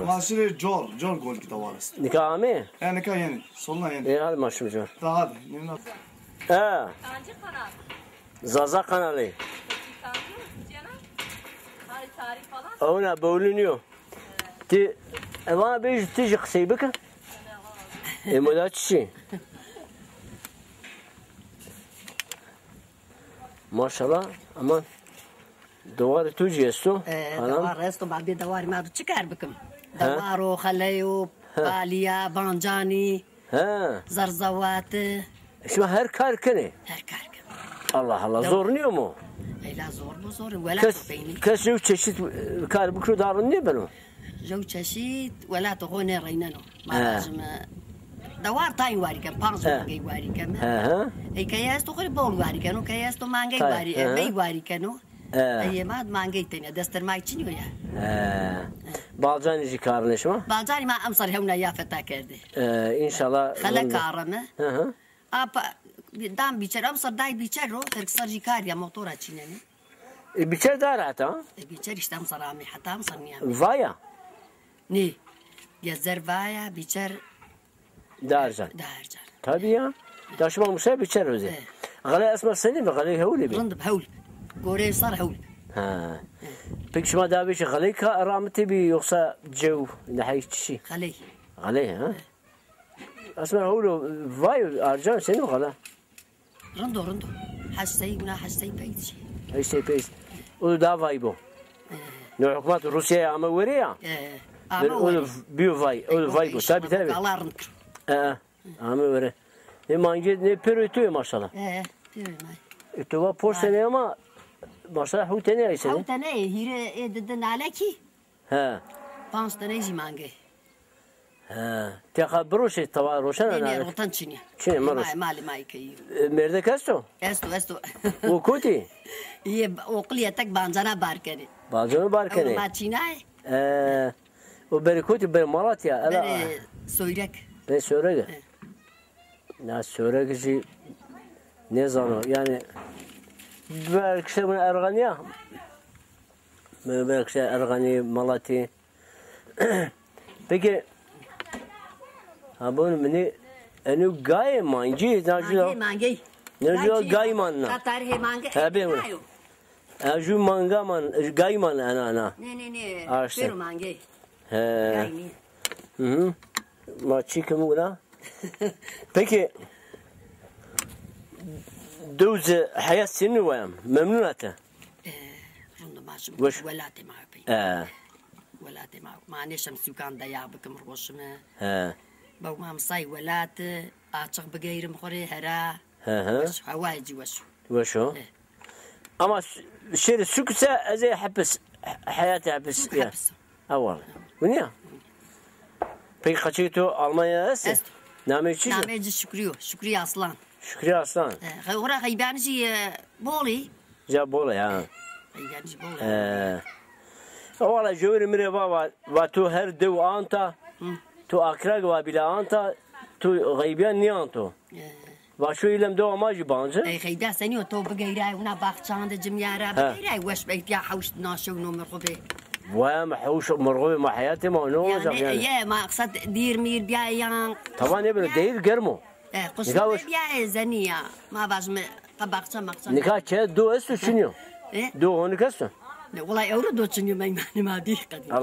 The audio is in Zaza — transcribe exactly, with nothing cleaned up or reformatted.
Ma şirê cor, cor gol ki dawar est. Nika amê? E, nika yenî. Solna yenî. E, hadi ma şim cor. Da hadi. Nîna. E. Zaza kanalî. Ona bowlun yo. Ti, e, vana bêj, ti jî qisey bike. E, moda çi? Maşallah, aman. Dewarê to jî esto? E, dewar esto, ma bê dewarî ma bi çi kar bikim? He? Dewar o, xeley o, he, balîya, bancanî, he, zerzewatî. Şima her kar kenê? Her kar kenê. Allah Allah, zor nîyo mu? Eyla zor bu, zor. Welat peynî. Kes yew çeşit, e, kar bikiro da rind nêbeno? Yew çeşit welat xo nêreyneno. Ma vajim, e, dewar tayn warî ken, panc mangey warî ken. He he. Ey keye esto xo rê bol warî keno, keye esto mangey warî, e, bey warî keno. He. Ey ma mangey tenya, destirmay çinyo ya. He. Balcanî jî karinê şima? Balcanî ma emser hewna ya feta kerdî. E, înşallah. Xele karime. Hı hı. Apa, dam bîçer, emser day bîçer ro, terk ser jî kar ya, motora çînenê. E, bîçer da rehet ha? E, bîçer îşte emser amê, heta emser nîyamê. Vaya? Nê. Gezer vaya, bîçer Darcan. Darcan. Tabii ya. Da şima musay bîçer o zî. Evet. Xeley esma senî bi, xeley hewl bi? Rind bi, hewl. Goreyê ser hewl. Ha. Peki şima da bîçer xeley ka ramitî bî yoksa cew, nehey çişî? Xeley. Xeley ha? Esma hewl o, vay, arcan senî xela? Rind o, rind o. Heşt sey, wina heşt sey pey dişî. Heşt sey pey. O da vay bo. E. No hukmat Rusya'ya ame were ya. E, ame were. O da bîyo vay, o da vay bo. Tabii, tabii. Allah rind kir. E, ame were. E, mangê ne pêro tu maşallah. E, pêro may. E, tu va poştene ama maşallah hewt tene ayse. Hewt tene, hîrê, e, didi nalekî. He. Panc tene jî mangey. He. Texa biroşê, tawa roşena. Nê, nê, rotan çinî. Çinî, ma roş. Malê ma keyî. E, mêrdek esto? Esto, esto. O kotî? Yê oqilî yetek bancana bar kenê. Bancana bar kenê. Ma çînay. E, o berê kotî, berê Malatya, ela. Berê Soyrek. Berê Soyrek. He. Na Soyrek jî nêzano. Yanî, belkî işte bunu Erxanî ya. Belkî işte Erxanî, Malatya. Peki, ha, bunu mini, enu gayê mangî, na jû da. Mangey, mangey. Ne jû da gay manna. Tarihê mangey. Ha, bê. Ha, jû manga man, gay man ena, ena. Nê, nê, nê. Pêro mangey. He. Gay nî. Hı hı. Ma çî kim wina? Peki, dew zî heyat senî wayam? Memnun a ti? E, rind o, ma şim welatê ma pey. E. Welatê ma. Ma nêşem sûkan de ya bikim, roşime. He. Bew ma misay welat, açix bigeyrim xo rê hera. Hı hı. Weş, hewayê ci weş o. Weş o. E. Ama s-, şêrê sûk se ez ê hepis, he-, heyatê hepis. Sûk ya. Hepis. Ha, wala. Wina ya. Peki, qaçê to Almanya est? Est. Namê çi? Namê ci Şükrî yo. Şükrî Aslan. Şükrî Aslan. E, xe-, ora xeybanî jî, e, bol ê. Ca bol ê, ha. Xeybanî jî bol ê. E. Wala jewrê mi rê va, va, va to her dew anta, to Akrag va bîle anta, to xeybiyan nîanto. E. Va şo îlem dewa ma jî banci. Ey xeyda senî yo, to bigeyray wina baxçan de cimyara, bigeyray weş bey ya, hewş naşew no mirxubê. Vay ama hewş mirxubê ma heyatê ma ne olacak yani? Ye, maqsad dîr mîr bîya yan. Tamam, ne böyle değil, germ o. E, quşun bîya, e, zenî ya. Ma vajime, qa baxça maqça. Nika ke do esto çinyo. E? Do honik esto. Ne, wala ewro do çinyo, meymanî ma dî qedî.